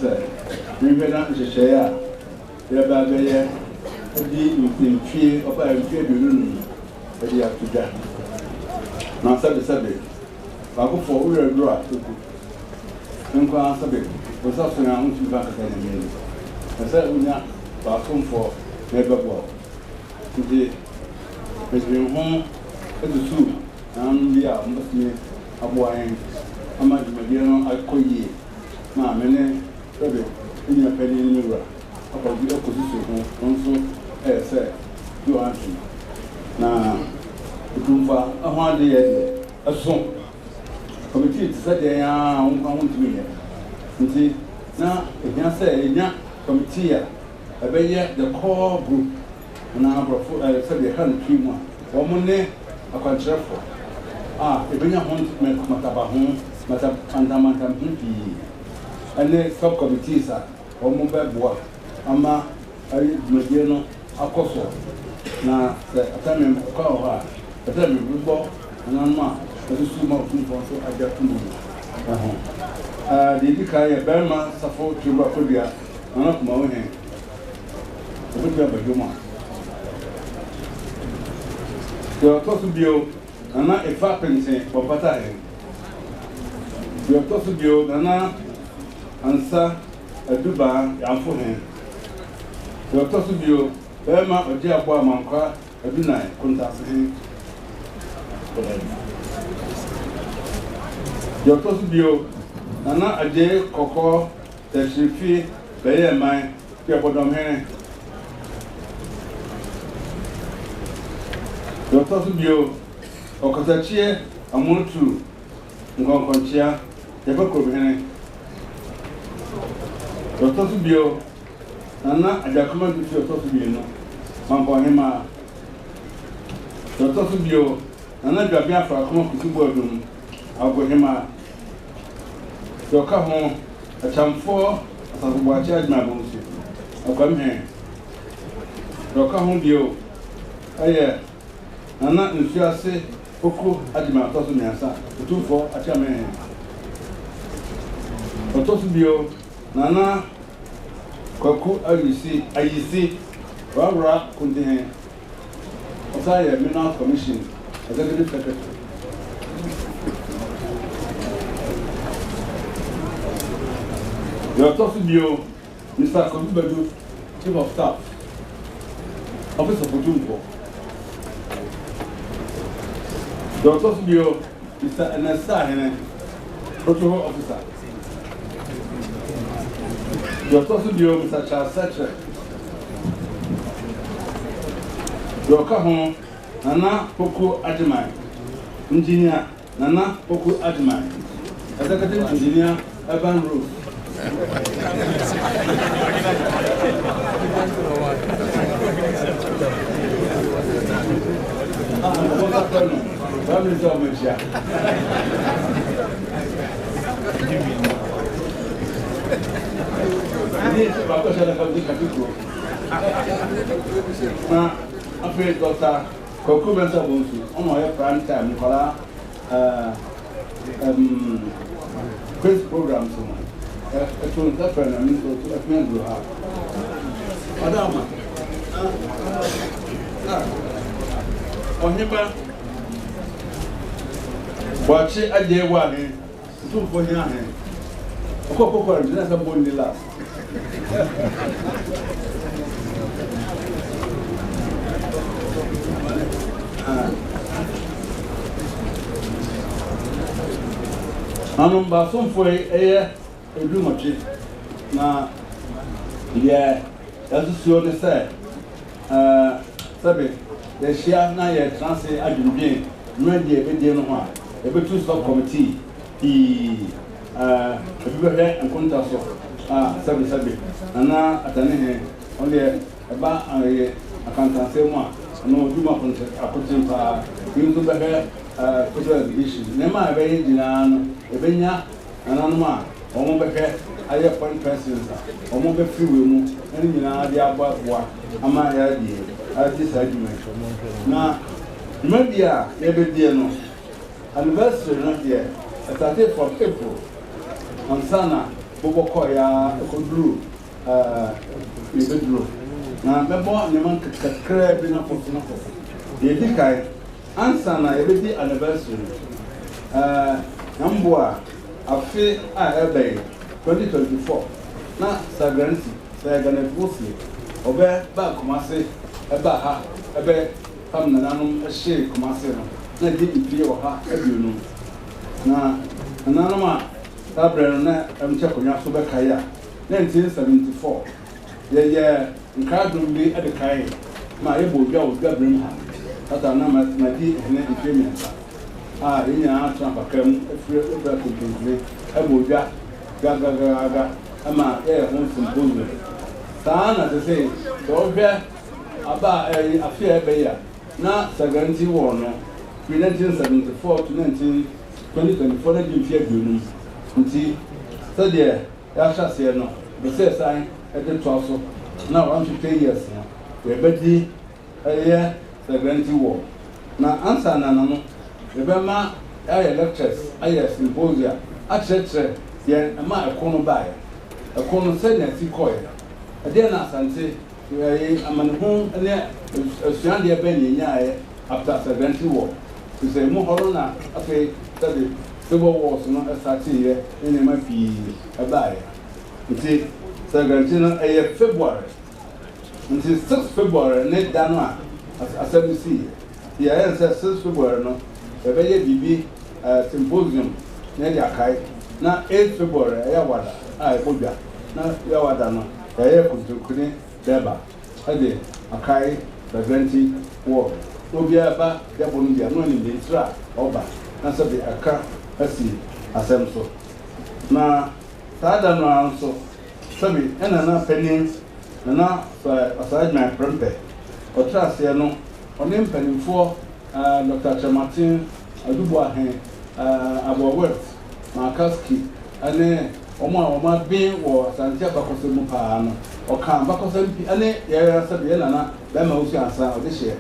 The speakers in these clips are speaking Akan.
Sɛ menhwɛ na nhyehyɛeɛ a yɛreba abɛyɛ adi mfie ɔba mfie 25 no de ato dwa. Na sɛbesɛbe, baakofoɔ wo werɛ doro a ɛgu. Me nko ara sɛbe, wo nsa so a wontumi mfa nkata Nyame ani. Ɛsɛ sɛ wonya baasomfoɔ na ɛbɛboa wo. Nti medwene ho susuw nananom bi a wɔbɛtumi aboa yɛn ama dwumadie no akɔ yie ma me ne sɛbe me nua panin ne me wura akɔ akɔsusu ho no nso ɛyɛ sɛ bi wɔ antwene na otumfa ho adeyɛ deɛ ɛso committee te sɛ deɛ yɛn a wo nkwa ho ntumi nyɛ, nti na ehia sɛ yɛnya committee a ɛbɛyɛ the core group anaa aborɔfo sɛdeɛ ɛka no Twi mu a, wɔn ne akwankyerɛfoɔ a ɛbɛnya ho mataba ho mantamantam ho pii, ɛne sub committees a wɔn bɛboa ama ayi dwumadie no akɔ so. Na sɛ atame kwan wɔ hɔ a, ɛsɛ sɛ mebobɔ nananom a ɛsusu ma Otumfoɔ nso agye ato mu no ho. Deɛ edi kan yɛ barima Safo Twumba Kodua, Nana Kumawo Hen. Obetumi aba dwom a. Deɛ ɔtɔ so bio, Nana Efa Penten Bɔmpata Hen. Deɛ ɔtɔ so bio, Nana Ansa Adubaa Yamfo Hen. Deɛ ɔtɔ so bio, barima Ɔgye Aboa Amankwa Adunan Kontase Hen. Deɛ ɔtɔ so bio, Nana Agyei Kɔkɔɔ Tɛkyerefie Bɛyɛɛ Man Kuabɔdɔm Hene. Deɛ ɔtɔ so bio, Ɔkasakyeɛ Amonoturu Nkɔnkɔnkyea Yɛbɛ Kurom Hene. Deɛ ɔtɔ so bio, Nana Agyakoma Dufi ɔtɔ so mmienu, Mampɔn Hemaa. Deɛ ɔtɔ so bio, Nana Dwabea Afrakoma Kusi Boadum, Agogo Hemaa. Deɛ ɔka ho, Akyamfoɔ Asafo Boakye Agyemang Bonsu, Akwam Hene. Deɛ ɔka ho bio yɛ Nana Nsuase Poku Agyemang ɔtɔ so mmiɛnsa, Otumfoɔ Akyeame Hene. Deɛ ɔtɔ so bio, Nana Kwaku Ayisi, Ayisi, Worawora Kontihene. Ɔsan yɛ Minerals Commission Executive Secretary. Deɛ ɔtɔ so bio, Mr. Kofi Badu, Chief of Staff, Office of Otumfoɔ. Deɛ ɔtɔ so bio, Mr. Ernest Sahene, Protocol Officer. Deɛ ɔtɔ so bio, Mr. Charles Sekyere. Deɛ ɔka ho, Nana Poku Agyeman, Engineer Nana Poku Agyeman, Executive Engineer, Urban Roads. Ah, wɔka frɛ no, Prime Minister of Manhyia. Ne baako hyɛ no kɔmte kate kuro. Na afei Dr. Kwaku Mensah Bonsu, ɔna ɔyɛ prime time nkwadaa quiz programs no. Ɛto nsa frɛ no, ɛno nso ɛtumi aduru ha. Ɔda ama. Ɔheba Boakye Agyei Boahen, Otumfoɔ hene ahen. Ɔkɔ kɔkɔ a ngyina sɛ bɔ nni last. Nanom baasomfoɔ yi yɛ 18, na deɛ yɛasusuo ne sɛ sɛbe yɛahyia na yɛretena ase adwendwen dwumadie a yɛbɛdie no ho a, yɛbɛtu sub committee pii. Ebi bɛhwɛ nkonta so a sɛbe sɛbe Nana Atanehe, ɔno deɛ ɛba ɛyɛ akantansɛm mu a, ɔno ɔdi mu akoten paa. Ebi nso bɛhwɛ photo exhibition. Nneɛma a yɛbɛyɛ nyinaa no, yɛbɛnya nananom a wɔn bɛhwɛ ayɛ point persons a wɔn bɛfiri wei mu na ne nyinaa de aboaboa ama yɛadi adi saa dwuma yi. Na dwumadie a yɛbɛdie no, anniversary no deɛ, ɛstartee from April ansa na bobɔ kɔeɛ ara kɔduruu yɛbɛduru. Na mɛbɔ nneɛma kakraa bi no so. Deɛ ɛdi kan, ansa na yɛbɛdi anniversary no, Nyame afe a ɛreba yi, 2024, na Sagranti, Sɛ Ghanafoɔ ɔbɛba Kumase, ɛba ha, ɛbɛ pam nananom hyee Kumase no, na di mfie 150. Na nananom a saa berɛ no na ɛmkyɛ akonnwa so bɛkae a, 1974 yɛyɛ nkradom bi de kae ma yɛbɔ odwa wɔ dwaberem ha. Tata na madi hene mfie 3 a yɛn nyinaa tena apaka mu afiri efura kontonkone ɛbɔ odwa gagagaga ama yɛyɛ ho symposium. Saa na sɛ sɛ wɔhwɛ aba a ɛyɛ afe a ɛbɛyɛ a na Sagranti wɔ no firi 1974 to 19 2024 na di mfie 50. Nti sɛdeɛ yɛahyɛ aseɛ no, bɛsɛ san ɛde toa so na 150 years no yɛbɛdi ɛyɛ Sagranti wɔ. Na ansa na no yɛbɛma ayɛ lectures, ayɛ symposia, akyerɛkyerɛ yɛn ɛma ɛko no baeɛ, ɛko no sɛnea si kɔɛ, ɛdeɛ na Asante ɛyɛ amanehu ne asuadeɛ bɛn ne nyaeɛ after Sagranti wɔ sɛ mu hɔ no. Na afei sɛde civil wars no ɛsateeɛ ne nneɛma pii ɛbaeɛ. Nti Sagranti no ɛyɛ February, nti 6 February ne da no a asɛm no siiɛ. Nti yɛayɛ sɛ 6 February no yɛbɛyɛ biribi, symposium na yɛde akae, na 8 February ɛyɛ wada a ɛbɔ dwa, na yɛ wada no yɛayɛ kontonkone dɛba ɛde akae Sagranti wɔ, na obiara ba yɛbɔ no bia na ɔnim de ntiri a ɔba na sɛde aka asi asɛm so. Na saa da no ara nso, sɛbi ɛna na panin Nana Ɔsaadwuma Prempɛ ɔtra aseɛ no, ɔne mpanimfoɔ, Dr. Kyerematen, Aduboahen, Aboa West, Makaski ne wɔn a wɔn aben wɔ Asante abakɔsɛm mu paa no, ɔka abakɔsɛm pi ne yɛn sɛbi yɛn nana bɛrima Osu Ansa ɔde hyɛ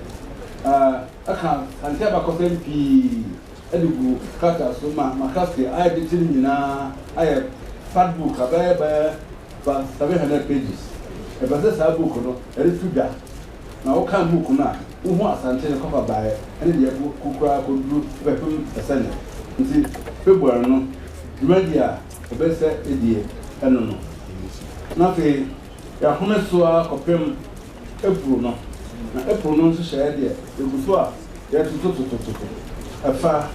ɛka Asante abakɔsɛm pii ɛde gu krataa so ma Makaski ayɛ de ti no nyinaa ayɛ fat book abɛyɛ bɛyɛ ba 700 pages. Ɛbɛ sɛ saa book no ɛde to dwa na wokan book no a, wohu Asante ne kɔfa baeɛ ɛne deɛ kokora kɔduru bɛpem ɛsɛne. Nti February no dwumadi a ɛbɛsɛ ɛdie ɛno no. Na afei yɛahome so a kɔpem April no. Na April no nso hyɛɛ deɛ ɛgu so a yɛtototototo ɛfa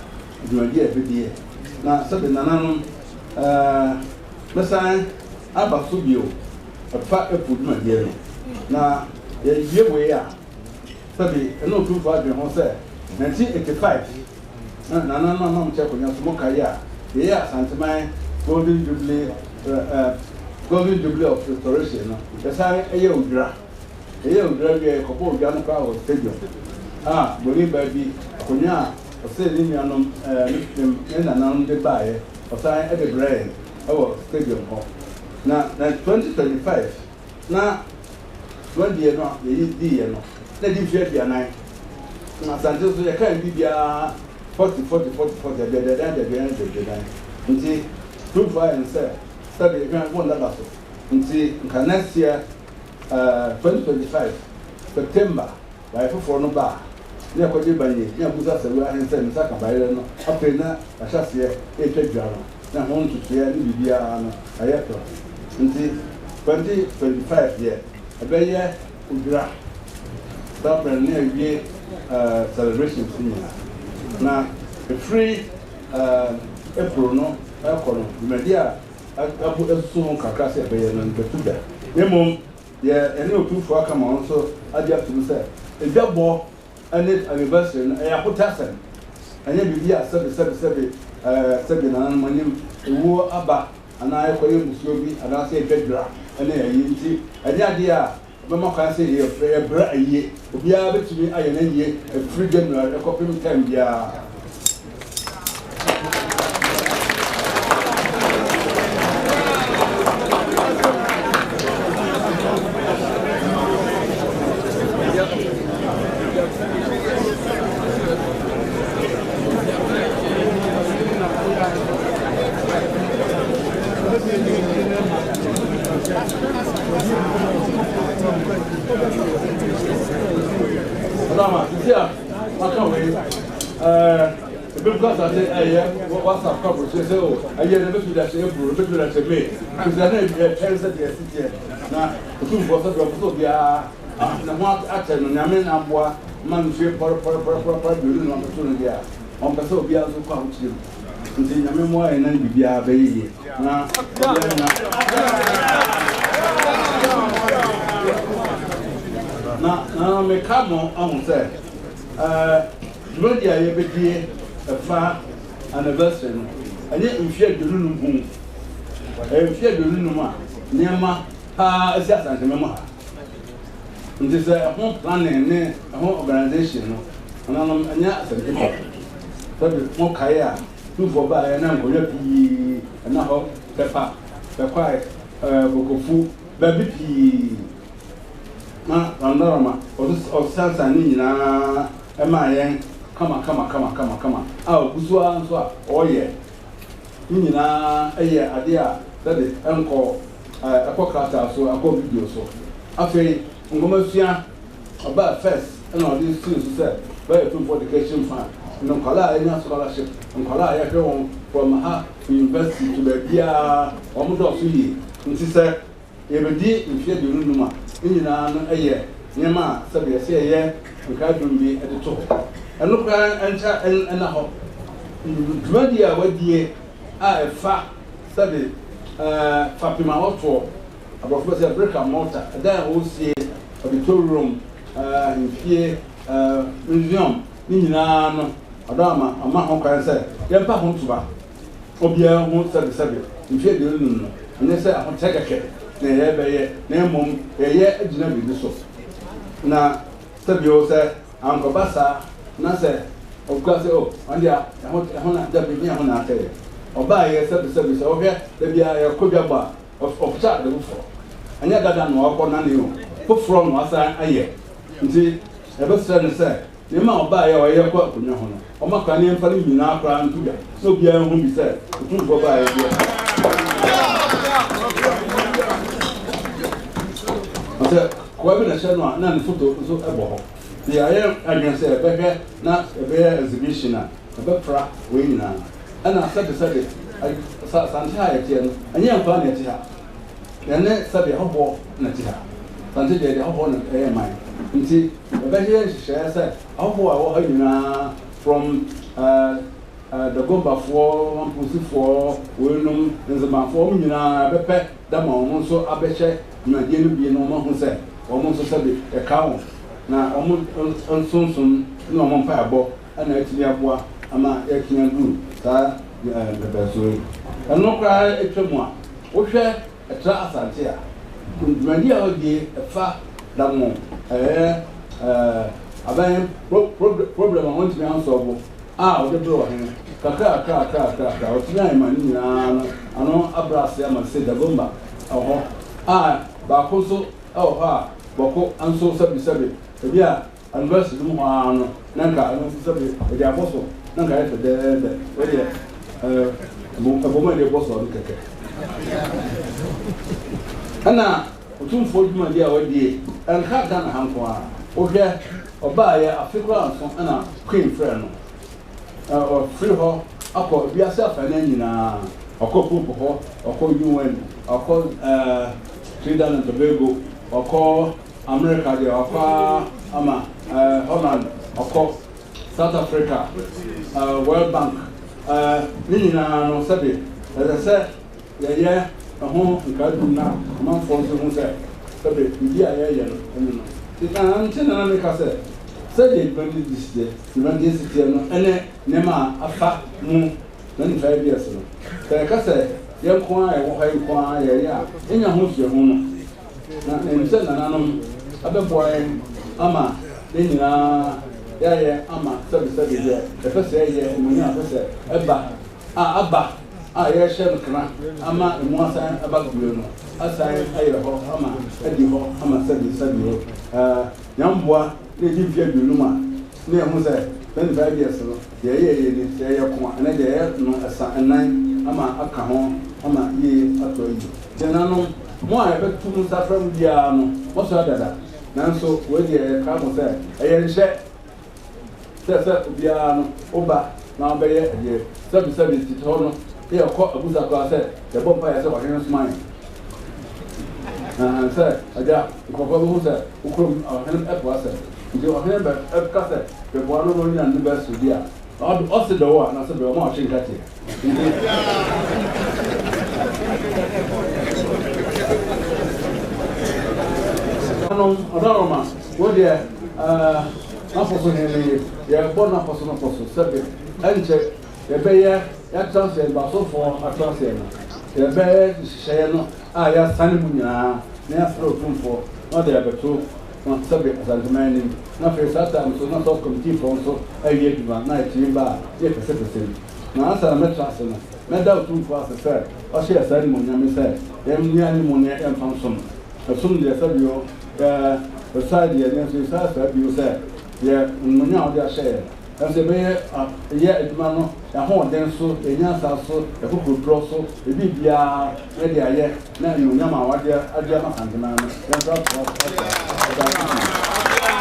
dwumadi a ɛbɛdie. Na sɛbe nananom, mɛsan aba so bio ɛfa April dwumadie no. Na yɛwie wei a, sɛbe ɛne Otumfoɔ adwene ho sɛ 1985 na nananom amam kyɛ akonnwa so mokae a, yɛyɛ Asanteman Golden Jubilee, Golden Jubilee of Restoration no, yɛsan ɛyɛ odwira. Ɛyɛ odwira wie, yɛkɔbɔ odwa no koraa wɔ stadium a boni baa bi akonnwa a ɔsɛ ne nuanom, ne nananom de baeɛ, ɔsan ɛde brɛ yɛn ɛwɔ stadium hɔ. Na 2025 na dwumadie no a yɛyi diiɛ no na di mfeɛ 40. Na Asante nso yɛka bi biara 40 40 40 40, 40 40 40. Nti Tumfoɔ ayɛ no sɛ sɛde ehwɛ wɔn dada so. Nti nka next year, 2025 September, bayɛ foforɔ no ba a, ne yɛkɔgye banye ne abusa sɛ wura ahen sɛ ne nsa ka bayerɛ no. Afei na yɛahyɛ aseɛ ɛretwa dwa no na ho ntotoeɛ ne biribiara no ɛyɛ tɔ. Nti 2025 deɛ ɛbɛyɛ odwira. Saa berɛ no ne awie celebrations nyinaa. Na ɛfiri April no ɛkɔ no, dwumadi a abo asusu ho kakra sɛ ɛbɛyɛ no nkɛto dwa. Na mmom deɛ ɛne Otumfoɔ aka ma wɔn nso agye atom sɛ edwabɔ ne anniversary no ɛyɛ ahotasɛm, ɛnyɛ biribi a sɛbe sɛbe sɛbe sɛbe nananom anim ewuo aba anaa ɛkɔyɛ musuo bi anaasɛ ɛdwadwira ne ayi. Nti ɛnyɛ adeɛ a ɛbɛma kwan sɛ yɛbrɛ ayie. Obiara bɛtumi ayɛ n'ayie ɛfiri January ɛkɔpem time biara. Sisi a maka wei, ɛɛ ebi kura asase ɛyɛ WhatsApp kɔ aburokyire sɛ o ɛyɛ na ebetumi de ahyɛ April, ebetumi de ahyɛ May. Sisi a na ɛtwɛn sɛ deɛ ɛsi teɛ na Otumfoɔ sɛ deɛ ɔpɛ sɛ obiara ne ho akyɛ no, Nyame na aboa ma mfie pɔrepɔrepɔrepɔre 20 na ɔbɛto no deɛ a, ɔmpɛ sɛ obiara nso kɔ ahokyere mu. Nti Nyame mmoa yɛn na biribiara bɛyɛ yie na obiara nya na na meka mo ahu sɛ ɛɛ dwumadi a yɛbɛdie ɛfa anniversary no, ɛnyɛ mfeɛ 25 ho, ɛyɛ mfeɛ 25 a nneɛma paa asi Asantehene mu ha. Nti sɛ ɛho planning ne ɛho organisation no, nananom, ɛnyɛ asɛm ketewa. Sɛbe mo kae a, Tumfoɔ baeɛ na nkonnwa pii ɛna hɔ, Tɛpa, Bɛkwae, ɛɛ Kokofu, baabi pii. Na Randarama ɔsansan ne nyinaa ɛmaa yɛn kama kama kama kama kama a ɔgu so ara nso a ɔreyɛ. Ne nyinaa yɛ adeɛ a sɛbe ɛnkɔ ɛkɔ krataa so, ɛkɔ video so. Afei nwomasua ɔbaa first ɛna ɔde sii so sɛ bɛyɛ Tumfoɔ Education Fund no, nkwadaa a yɛnya scholarship, nkwadaa a yɛhwɛ wɔn from ha to university to baabiara, wɔn dɔɔso yie. Nti sɛ yɛbɛdi mfeɛ 25 a, ne nyinaa no yɛ nneɛma a sɛbe yɛsɛ yɛyɛ nkaedum bi de to hɔ. Ɛno koraa nkyɛ ɛnna hɔ. Dwumadie a wadie a ɛfa sɛbe fapem a wɔtoɔ, aborɔfo bɛ sɛ brick and mortar, ɛdan a wɔresie, auditorium, ahemfie, museum, ne nyinaa no, ɔdɔ ama ɔma ho kwan sɛ yɛmpa ho ntoma. Obiara hu sɛbesɛbe mfe 25 no, ɛnyɛ sɛ ahokyɛ kɛkɛ na yɛrebɛyɛ, na mmom yɛyɛ agyina biribi so. Na sɛbio sɛ ankɔba saa, na sɛ ɔkura sɛ, oh, ɔno deɛ ɛho ɛho na dabi nyɛ ɛho na asɛeɛ. Ɔbaeɛ sɛbesɛbe sɛ wohwɛ da biara yɛkɔ dwabɔ a, ɔfita ade foforɔ. Ɛnyɛ dada na wakɔ nane o, foforɔ na wasan ayɛ. Nti yɛbɛsrɛ no sɛ Nneɛma a ɔbaeɛ a ɔyɛ kɔ akonnwa ho no, ɔmma kwan na yɛmfa ne nyinaa koraa nto dwa na obiara nhu bi sɛ Otumfoɔ baeɛ deɛ. Ɔsɛ koa bi na ɛhyɛ no a na ne foto nso bɔ hɔ. Nti yɛayɛ adwene sɛ yɛbɛhwɛ na yɛbɛyɛ exhibition a ɛbɛpra wei nyinaa. Ɛna sɛbesɛbe Asante ha a yɛteɛ no, ɛnyɛ yɛn nkoa na yɛte ha. Yɛne sɛbe ahɔhoɔ na ɛte ha. Asante deɛ, yɛde ahɔhoɔ na ɛyɛ man. Nti yɛbɛyɛ nhyehyɛeɛ sɛ ahɔhoɔ a ɛwɔ ha nyinaa from Dagombafoɔ, Mamposifoɔ, weinom, Nzemafoɔ, wɔn nyinaa yɛbɛpɛ da ma wɔn nso abɛhyɛ dwumadie no bi na wɔn ahu sɛ wɔn nso sɛbe yɛka wɔn na wɔn nsonsom ne wɔn mpaebɔ na atumi aboa ama yɛatumi aduru saa mpɛpɛsoɔ yi. Ɛno koraa atwa mu a, wohwɛ Ɛtra Asante a, dwumadi a wɔdie ɛfa da mo ɛyɛ aban problem a wɔntumi ansɔlvo a wɔde brɛ ɔhene kakra kakra kakra kakra wɔtumi ayɛ ma ne nyinaa no ano abrɛ ase ama sɛ Dagomba ɛwɔ hɔ a baako nso ɛwɔ hɔ a bɔko nso sɛbi sɛbi ebi a Anniversary no mu hɔ ara no, na nka ɛno nso sɛbe yɛde abɔ so, na nka ayɛ fɛdɛɛdɛ. Wei deɛ, ɛɛ, ɛbɔ mu a yɛde bɔ so no kɛkɛ. Ɛna Otumfoɔ dwumadi a wadie, ɛnka Ghana ha nko ara. Wohwɛ, ɔbaeɛ afe koraa nso ɛna Queen frɛɛ no. Ɔfiri hɔ akɔ wiase afanan nyinaa. Ɔkɔ Pope hɔ, ɔkɔ UN, ɔkɔ ɛɛ Trinidad and Tobago, ɔkɔ America deɛ wakɔ ara ama eh, Holland ɔkɔ, South Africa, eh, World Bank, eh, ne nyinaa no sɛbe ɛsɛ sɛ yɛyɛ ɛho nkaedum na amanfoɔ nso hu sɛ sɛbe biribi a yɛyɛ no ɛno no. Nti na nti na na meka sɛ sɛdeɛ dwumadie di si teɛ, dwumadie si teɛ no ɛne nneɛma a afa mu 25 years no, sɛ yɛka sɛ yɛn nko ara a yɛwɔ ha yi nko ara yɛyɛ a, yɛnya ho suahu no. Na yɛnim sɛ nananom bɛboa yɛn ama yɛn nyinaa yɛayɛ ama sɛbesɛbe deɛ yɛpɛ sɛ yɛyɛ, animuonyam a yɛpɛ sɛ ɛba a aba a yɛrehyɛ no kena ama emu asan aba bio no asan ayɛ hɔ ama adi hɔ ama sɛbesɛbe o. Ɛɛ, yɛn mmoa na ɛdi mfeɛ 50 a na yɛhu sɛ 25 years no deɛ yɛyɛ ni, sɛ yɛyɛ ko a ɛnɛ deɛ yɛyɛ no ɛsa nnan ama aka ho ama yie atɔ yie. Nananom, mo a yɛbɛto mo nsa afrɛ mo biara no, moasua dada, nanso wei deɛ yɛkae mo sɛ ɛyɛ nhyɛ. Sɛ obiara no woba na wobɛyɛ deɛ sɛbesɛbe tete hɔ no yɛkɔ abusa koraa sɛ yɛbɔ mpaeɛ sɛ ɔhene nsoma yɛn. Ɛhɛn, sɛ agya nkurɔfoɔ bɛhu sɛ wo kurom ɔhene ɛpo asɛm. Nti ɔhene bɛ ɛka sɛ bɛboa no na ɔnya ne bɛ so di a, ɔse dɔ wo a na sɛ bɛ ɔma ɔhye nkateɛ. Nti. Anom, ɔdɔroma, wo deɛ ɛɛ n'afɔ so hene yi, yɛbɔ n'afɔ so n'afɔ so sɛbe ɛnkyɛ yɛbɛyɛ yɛatra ase basofoɔ atra aseɛ no, yɛbɛyɛ nhyehyɛeɛ no a yɛasane mu nyinaa na yɛasrɛ Otumfoɔ na ɔde abɛto no sɛbe Asanteman anim, na afei saa time nso na source committee foɔ nso ɛyɛ adwuma na ɛtumi ba a yɛ pɛsɛpɛsɛ mu. Na ansa na mɛtra ase no, mɛda Otumfoɔ ase sɛ ɔhyɛɛ saa animuonyam yi sɛ yɛnni anim na yɛmfa nsom no. Ɛsom deɛ sɛbe o, yɛ ɛsae deɛ, nanso yɛsan saa bio sɛ yɛ animuonyam a ɔde ahyɛ yɛn no. Nanso yɛbɛyɛ yɛ adwuma no yɛn ahoɔden so, yɛn nyansa so, yɛn akokoɔdurɔ so, yɛn biribiara na yɛde ayɛ na animuonyam a wɔde agye ama Asanteman no, yɛn nso atoa so asa. Yɛda ase pii.